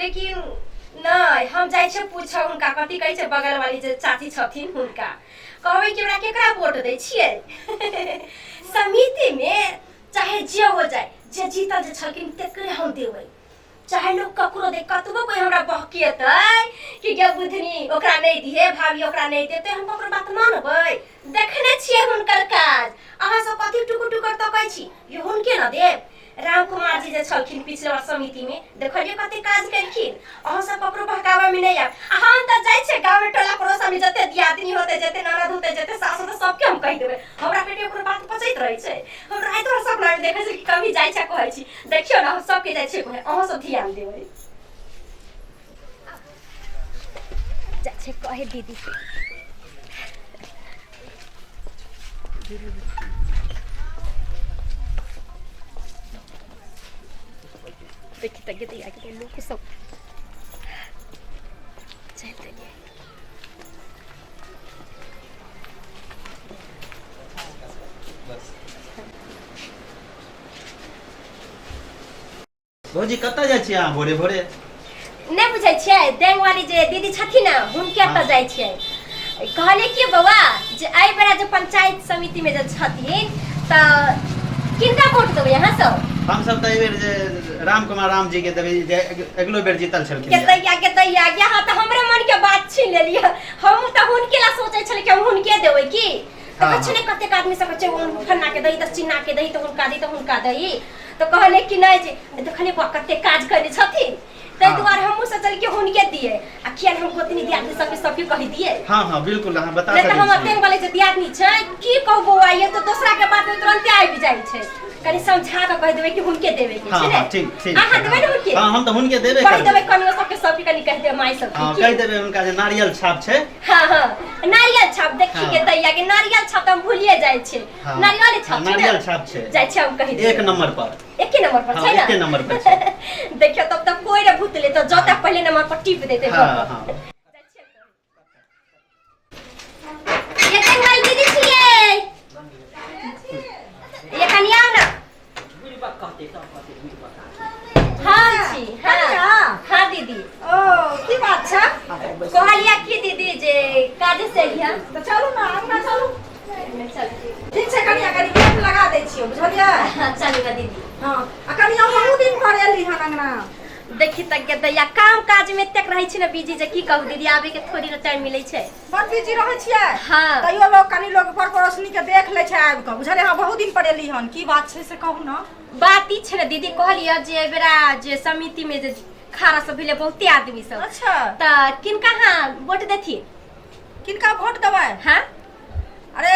लेकिन नहि, हम जाइ छियै पूछऽ हुनका, कथी कहै छै बगल वाली जे चाची छथिन हुनका कहबै कि हमरा केकरा वोट दै छियै समितिमे, चाहे जे हो जाए, जे जीतल जे छलखिन तकरे हम देबै, चाहे लोग ककरो दे। कतबो कोई हमरा बहकेतै कि गे बुधनी ओकरा नहि दिहे, भाभी ओकरा नहि देतै, हम ककरो बात मानबै? देखने छियै हुनकर काज। अहाँ सब कथी टुकुर टुकुर तकै छी? यो हुनके न देब। राम कुमार जी जे छलखिन पिछले बार समिति में, देखलियै कते काज केलखिन। अहाँ सब ककरो बहकावा में नहि आयब। आ हम तऽ जाइ छियै गाँव में, टोला पड़ोसा में जते दियादनी होतै, जते ननद होतै, जते सास होतै, सबके हम कहि देबै। हमरा पेटे ओकर बात पचैत रहै छै। हम राति भर सपना में देखै छी कि कभी जाइ छै, कहै छी देखियौ ने, हम सबके जाइ छियै कहै, अहाँ सब ध्यान देबै। जाइ छै कहे दीदी के। देखी तऽ गेलै आगे लोक सब चलि देलियै। भौजी, कतऽ जाइ छियै अहाँ भोरे भोरे? नहि बुझै छियै, डेंग वाली जे दीदी छथिन ने, हुनके एतऽ जाइ छियै। कहलियै कि बौआ जे एहि बेरा जे पंचायत समिति में जे छथिन तऽ किनका वोट देबै अहाँ सब? हम सब तऽ एहिबेर जे राम कुमार राम जी के देबै, जे अगिलो बेर जीतल छलखिन। के दैया, के दैया, यहाँ तऽ हमरे मन के बात छीन लेलियै। हम तऽ हुनके ला सोचै छलियै कि हम हुनके देबै की। तऽ कहै छै ने, कतेक आदमी सब कहै छै फन्ना के दही तऽ चिन्ना के दही, तऽ हुनका दही तऽ हुनका दही। तऽ कहलियै कि नहि, जे देखलियै बौआ कते काज करै छथिन, ताहि दुआरे हमहूँ सोचलियै कि हुनके दियै। आ किया ने हम गोतनी दियादनी सबके सबके कहि दियै। हँ हँ, बिल्कुल, अहाँ बता नहि तऽ सकै हमर छियै। तेल वाले जे दियादनी छै, की कहू बौआ, ये तऽ दोसरा के बात में तुरंते आबि जाइ छै। कनि समझा कऽ कहि देबै कि हुनके देबै के छै ने। हँ, ठीक ठीक। अहाँ छै, देबै ने हुनके? हँ, हम तऽ हुनके देबे कहि करबै। देबै कनियो सबके, सबके कनि कहि देबै, माय सबके। हँ, की? कहि देबै हुनका जे नारियल छाप छै। हँ हँ, नारियल छाप देखी के दैया के नारियल छाप तऽ हम भूलिए जाइ छियै। नारियल छाप छै ने? नारियल छाप छै। जाइ छियै हम कहि देबै। एक नंबर पर। एके नंबर पर छै ने? एके नंबर पर छै। देखियौ, तब तक कोइ रे भूतले तऽ जतऽ पहिले नंबर पर टिप देतै। हँ। ये भाई दीदी छियै, ये कनिया ने। हाँ छी, हाँ। कनिया? हाँ दीदी। ओ, की बात छै? कहलिया की दीदी जे काज से अइहा। तऽ चलू ने, अंगना चलू। चल। ठीक छै कनिया, कनि गेट लगा दै छियौ, बुझलियै? हाँ, चलू ना दीदी। हँ, आ कनिया, बहुत दिन पर एली हन अंगना। देखी तक के दैया, काम काज में एतेक रहै छी ने बिजी जे की कहू दीदी, आबे के थोड़ी ने टाइम मिलै छै। बड़ बिजी रहै छियै। हाँ। तैयो लोग कनि लोग पर पड़ोसनी के देख लै छै आबि कऽ, बुझलियै? हँ, बहुत दिन पर एली हन, की बात छै से कहू ने। बात ई छै ने दीदी, कहलियै जे एहि बेरा जे समिति में जे खारा सब भेलै बहुते आदमी सब, तऽ किनका अहाँ वोट देथिन? किनका वोट देबै? हाँ। अरे,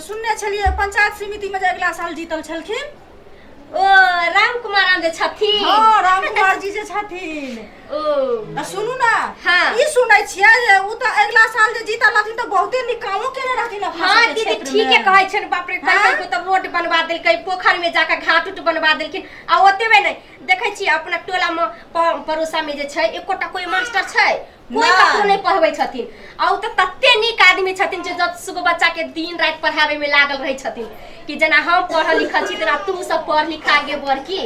सुनने छलियै पंचायत समिति में जे अगिला साल जीतल छलखिन। ओ राम कुमार राम जे छथिन? हँ, राम कुमार जी जे छथिन। ओ। आ सुनू ने। हाँ। ई सुनै छियै जे उ तऽ अगिला साल जे जीतल रहथिन तऽ बहुते नीक कामो केने रहथिन अपना सबके दीदी, क्षेत्र ठीके मे। कहै छै। बाप रे, कई कई तऽ रोड बनवा देलकै, पोखरि में जाके घाट उट बनवा देलखिन। आ ओतबे नहि, देखै छियै अपना टोला में पड़ोसा में जे छै, एकोटा कोई मास्टर छै? कोई नहि। ककरो नहि पढ़बै छथिन। आ ओ तऽ तते नीक आदमी छथिन जे 10 गो बच्चा के दिन राति पढ़ाबै में लागल रहै छथिन कि जेना हम पढ़ल लिखल छी तेना तू सब पढ़ लिख आगे बढ़ की।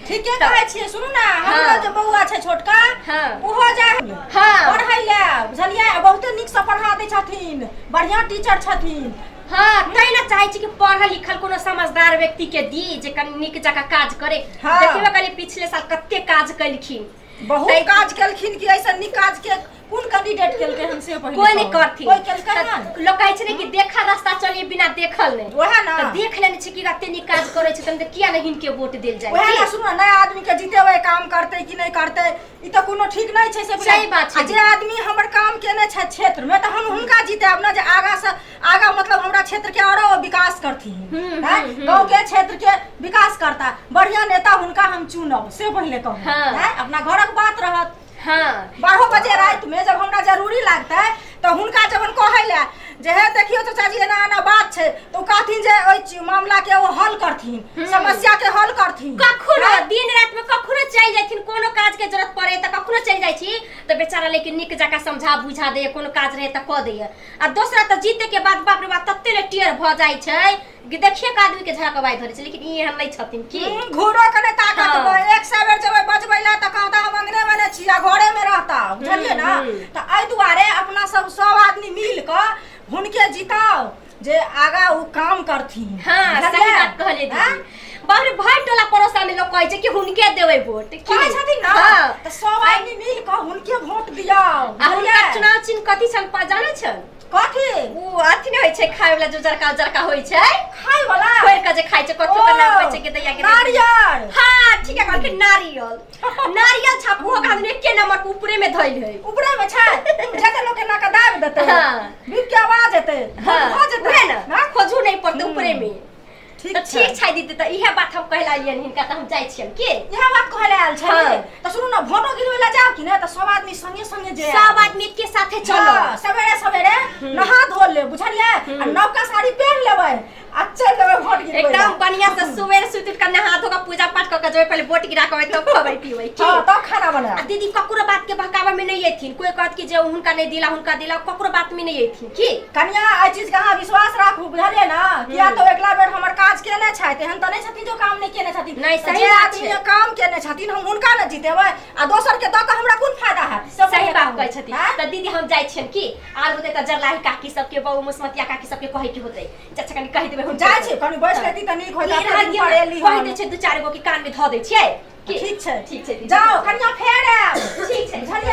ठीके कहै छियै। सुनू ने, हमरो जे बौआ छै छोटका, ओहो जाय पढ़ै लए, बुझलियै? आ बहुते नीकसँ पढ़ा दै छथिन, बढ़िआँ टीचर छथिन। हँ, तैं ने चाहै छी कि पढ़ल लिखल कोनो समझदार व्यक्ति के दी जे कनि नीक जकाँ काज करे। देखियौ कनि पिछले साल कते काज केलखिन। बहुत काज केलखिन कि ऐसा नीक काज के कोन कैंडिडेट केलकै हन से पहिले कोई नहीं कहू। करथिन। कोई केलकै हन? लोक कहै छै ने कि देखा रास्ता चलिए बिना देखल नहि। वएह ने। तऽ देख लेने छै कि कते नीक काज करै छै, तहन तऽ किया नहि हिनके वोट देल जाय? वएह की? ने, सुनू ने, नया आदमी के जितेबै, काम करतै कि नहि करतै, ई तऽ कोनो ठीक नहि छै से। सही बात छै। आ जे आदमी हमर काम केने छै क्षेत्र में तऽ हम हुनका जितायब ने, जे आगा से आगा मतलब हमरा क्षेत्र के आरो विकास करथिन, हैं? गाँव के क्षेत्र के विकास करता बढ़िया नेता, हुनका हम चुनब से पहिले कहू। हैं? अपना घरक बात रहत। 12 बजे राति में जब हमरा जरूरी लागतै तऽ हुनका जब कहै लए जे हे देखियौ चाचाजी एना एना बात छै, तऽ ओ कहथिन जे ओहि मामला के ओ हल करथिन, समस्या के हल करथिन। कखनो दिन रात में कखनो चलि जाथिन, कोनो काज के जरूरत पड़े तऽ कखनो चलि जाइ छी तऽ बेचारा लेकिन नीक जकाँ समझा बुझा दैए, कोनो काज रहे तऽ कऽ दैए। आ दोसरा तऽ जीते के बाद बाप रे बाप तते ने टेढ़ भऽ जाइ छै कि देखिए के आदमी के झड़कबाइ धरै छै, लेकिन ई एहन नहि छथिन की घूरो के नहि ताकत। 100 बेर जेबै बजबै ला तऽ कहता हम अंगने मे नहि छी आ घरे मे रहता, बुझलियै ने? तऽ एहि दुआरे अपना सब सब आदमी मिल कऽ हुनके जिताउ जे आगा ओ काम करथिन। हाँ, सही बुझलियै? बात कहलियै आँय? दीदी। बाप रे, भरि टोला पड़ोसा में लोग कहै छै कि हुनके देबै वोट। की? कहै छथिन ने? हाँ। तऽ सब आदमी मिल कऽ हुनके वोट दियौ। आ हुनकर बुझलियै? चुनाव चिन्ह कथी छन जानै छन? कथी? उ अथी नहि होइ छै, खाय वाला जो जरका जरका होइ छै, खाय वाला फोड़ि कऽ जे खाय छै, कथी ओकर नाम कहै छै के दैया के? नारियल। हाँ, ठीक है, कहलखिन नारियल, नारियल छाप। ओहो के आदमी एके नंबर के ऊपरे में धइल है। ऊपरे में छै, जते लोग के नाका दाबि देतै, बीप के आवाज एतै, भऽ जेतै। उहे ने, खोजू नहीं पड़तै, ऊपरे में। ठीक तऽ छै। ठीक छै दीदी, तऽ इहे बात हम कहला एलियनि हिनका, तऽ हम जाइ छियनि की। इएह बात कहै लए आयल छै? हाँ। तऽ सुनू ने, भोटो गिरबै लए जाउ कि ने तऽ सब आदमी संगे संगे जे सब आदमी के साथे चलो। हाँ, सवेरे सवेरे नहा धो लेब, बुझलियै? आ नवका साड़ी पहिन लेबै आ चलि देबै भोट गिरबै लए। एकदम बढ़िया से सुबेरे सुति उठि कऽ नहा धो कऽ पूजा पाठ कऽ कऽ जेबै, पहिले वोट गिरा कऽ तब खबै पीबै की। हाँ, तब खाना बनायब। आ दीदी, ककरो बात के बहकावा में नहीं एथिन। कोई कहत कि जे हुनका नहीं दिला, हुनका दिला, ककरो बात में नहीं एथिन की? कनिया, एहि चीज के अहाँ विश्वास राखू, बुझलियै ने? किया तऽ अगिला बेर हमर काज केने छथि, एहन तऽ नहि छथिन जो काम नहि केने छथिन। नहि, तऽ सही जे बात आदमी छै। काम केने छथिन, हम हुनका ने जितेबै आ दोसर के दऽ कऽ हमरा कोन फायदा हैत से? सही पहिले बात कहू। कहै छथिन। आँय? तऽ दीदी, हम जाइ छियनि की, आर होतै तऽ जरलाही काकी सबके, बहू मुसमतिया काकी सबके कहै के होतै। चाचा, कनि कहि देबै हुनको। जाइ छी, कनि बैस लेती तऽ नीक होइत। ई एते रहऽ दिन दियौ पर ने, एली कहि हन। दै छै, दू चारि गो के कान में धऽ दै छियै की? ठीक छै। ठीक छै दीदी। जाउ कनिया, फेर आयब। ठीक छै। बुझलियै?